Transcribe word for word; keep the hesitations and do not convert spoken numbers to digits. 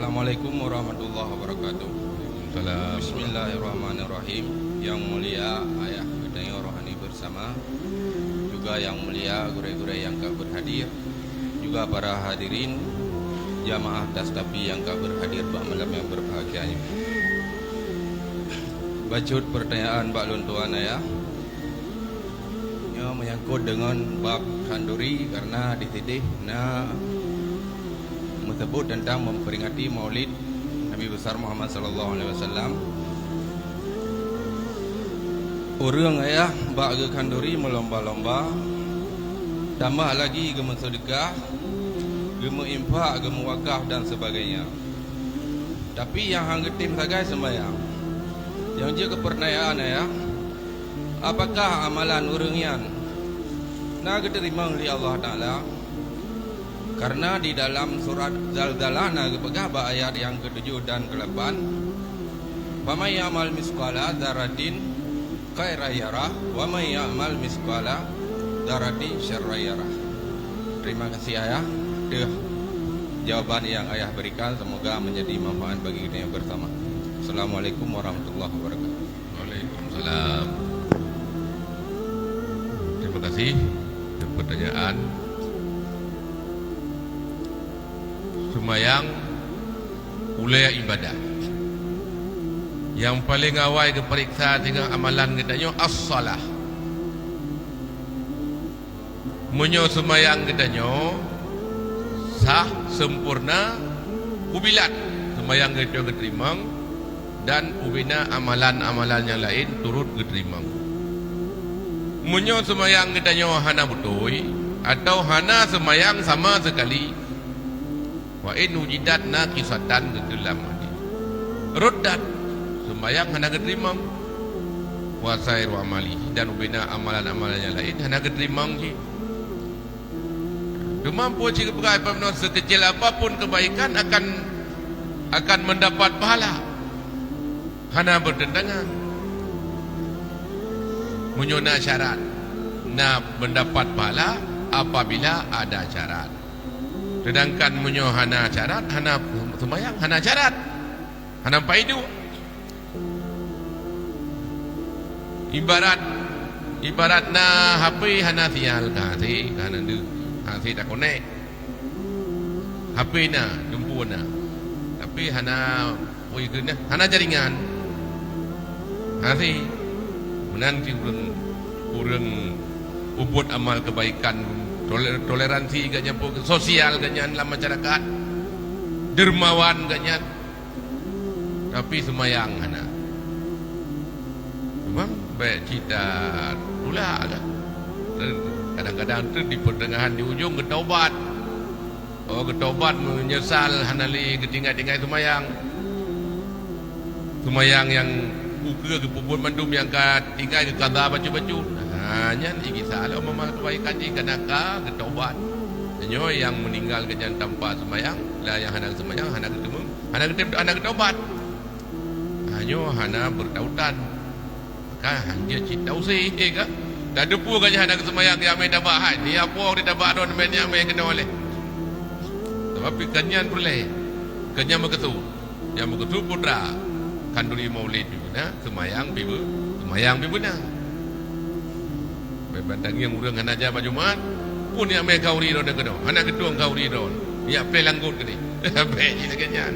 Assalamualaikum warahmatullahi wabarakatuh. Salam. Bismillahirrahmanirrahim. Yang mulia ayah geutanyoe rohani bersama, juga yang mulia gurée-gurée nyang ka berhadir, juga para hadirin jamaah Tastafi nyang ka berhadir bak malam nyang berbahagia nyoe. Bacut pertanyaan bak lôn tuan ayah. Nyoe menyangkut dengan bab khanduri, karena di sini na meusebut tentang memperingati Maulid Nabi Besar Muhammad sallallahu alaihi wasallam. Ureuëng ayah bak geukhanduri meulomba-lomba, tambah lagi geumeuseudekah, geumeuinfak, geumeuwakaf dan sebagainya. Tapi nyang han geutem sagai sembahyang. Nyang jeuet keu pertanyaan ayah, apakah amalan ureuëng nyan na geuteurimong lé Allah Taala? Karena di dalam surat Zalzalah na geupeugah bak ayat nyang ketujuh dan kelapan, "Faman ya'mal misqala dzarratin khairan yarah, wa man ya'mal misqala dzarratin syarran yarah." Terima kasih ayah, deuh jawaban yang ayah berikan, semoga menjadi manfaat bagi kita yang bersama. Assalamualaikum warahmatullahi wabarakatuh. Waalaikumsalam. Terima kasih untuk pertanyaan. Seumayang ulée ibadat. Nyang paleng awai geupareksa singoh amalan geutanyoe as-salah. Meunyoe seumayang geutanyoe sah, sempurna, kubilat, seumayang geutanyoe geuteurimong, dan ubena amalan-amalan nyang laén turot geuteurimong. Meunyoe seumayang geutanyoe hana beutôi, atawa hana seumayang sama seukali, "Wa in wujidat naqisatan," geukheun lam hadis. Ruddat, seumayang hana geuteurimong. "Wa sairu amalihi," dan ubena amalan-amalan nyang laén hana geuteurimong jih. Teuma peue cit geupeugah, seukeukil apapun keubaikan akan, akan mendapat pahala. Hana beuteuntangan. Meunyoe na syarat, na mendapat pahala apabila ada syarat. Sedangkan meunyoe hana syarat, hana seumayang, hana syarat, hana paidu. Ibarat, ibarat na H P hana sinyal, ka hase, ka hana deuh, hase takonek. H P na, jumpu na, tapi hana, oi, keu na, hana jaringan. Hase. Meunan cit ureuëng, ureuëng peubuet amal keubaikan, tole-, toleransi geuhnyan, sosial geuhnyan lam masyarakat, dermawan geuhnyan, tapi seumayang hana. Memang bék cit tatulak kan. Kadang-kadang tu di pertengahan, di ujong geutaubat. Oh, geutaubat, meunyeusal hana lé geutinggai-tinggai seumayang. Seumayang nyang ukeue geupeubuet mandum nyang ka tinggai geukada bacut-bacut. Ha, nyan igisa lom amal keubaikan jih, kana ka geutaubat. Nyoe nyang meuninggal geuhnyan tanpa seumayang, lah nyang hana seumayang, hana geuteumeung, hana geutem, hana geutaubat. Ha, nyoe hana beutautan. Ka hanjeuet cit tausé, eh, ka? Tateupeue geuhnyan hana geuseumayang, ya mé tabak hai, ni apo di tabak droe mé nyak mé keunoe lé. Tapi geuhnyan peureulée, geuhnyan meukeusut. Nyang meukeusut putra, khanduri Maulid pih beuna, seumayang pih beu-, seumayang pih beuna. Bantang nyang ureuëng hana jak bak Jumat, pun nyak mé khanduri droe keunoe, hana geutueng khanduri droe, nyak péh langgot keudeh. Bék jih lagée nyan.